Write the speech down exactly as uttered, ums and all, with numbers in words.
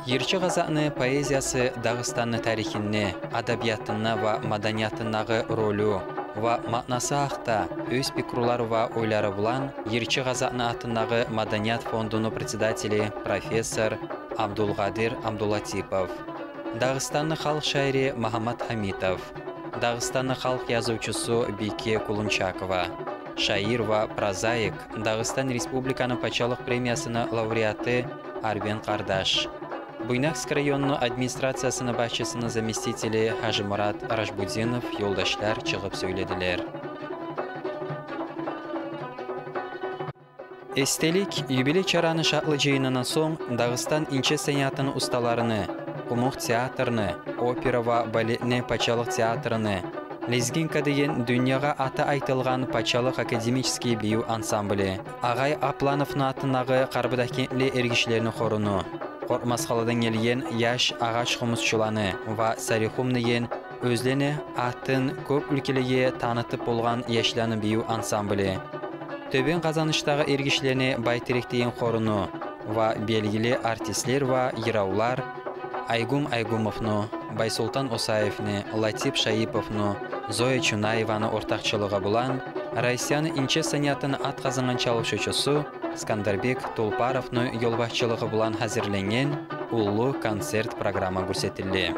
Йырчы Къазакъны поэзиясы Дагъыстанны тарихинде, адабиятында ва маданиятындагъы ролю ва маънасы гьакъда оьз пикрулар ва ойлары булан Йырчы Къазакъны атындагъы маданият фондуну председатели профессор Абдулкъадир Абдулатипов, Дагъыстанны халкъ шаири Магьаммат Гьамитов, Дагъыстанны халкъ язывчусу Бийке Кулунчакова, шаир ва прозаик, Дагъыстан Республиканы пачалыкъ премиясыны лауреаты Арбен Къардаш, Буйнакск районну администрациясыны башчысыны заместители Гьажимурат Ражбутдинов ёлдашлар чыгъып сёйледилер. Эсделик, юбилей чараны шатлы жыйынындан сонг Дагъыстан инче саниятыны усталарыны, къумукъ театрны, опера ва балетни пачалыкъ театрыны, «Лезгинка» деген дюньягъа аты айтылгъан пачалыкъ академический бийив ансамбли, Агъай Аплановну атындагъы Къарабудагъгентли эргишилени хоруну, Къоркъмаскъаладан гелген яш агъач къумузчуланы ва «Сарихум» деген оьзлени атын кёп уьлкелеге танытып болгъан яшланы бийив ансамбли, Тёбен Къазанышдагъы эргишилени «Байтерек» деген хоруну ва белгили артистлер ва йыравлар Айгум Айгумовну, Байсолтан Осаевни, Латип Шаиповну, Зоя Чунаеваны ортакъчылыгъы булан Россияны инче саниятыны ат къазангъан чалышывчусу Скандарбек Тулпаровну ёлбашчылыгъы булан гьазирленген уллу концерт программа гёрсетилди.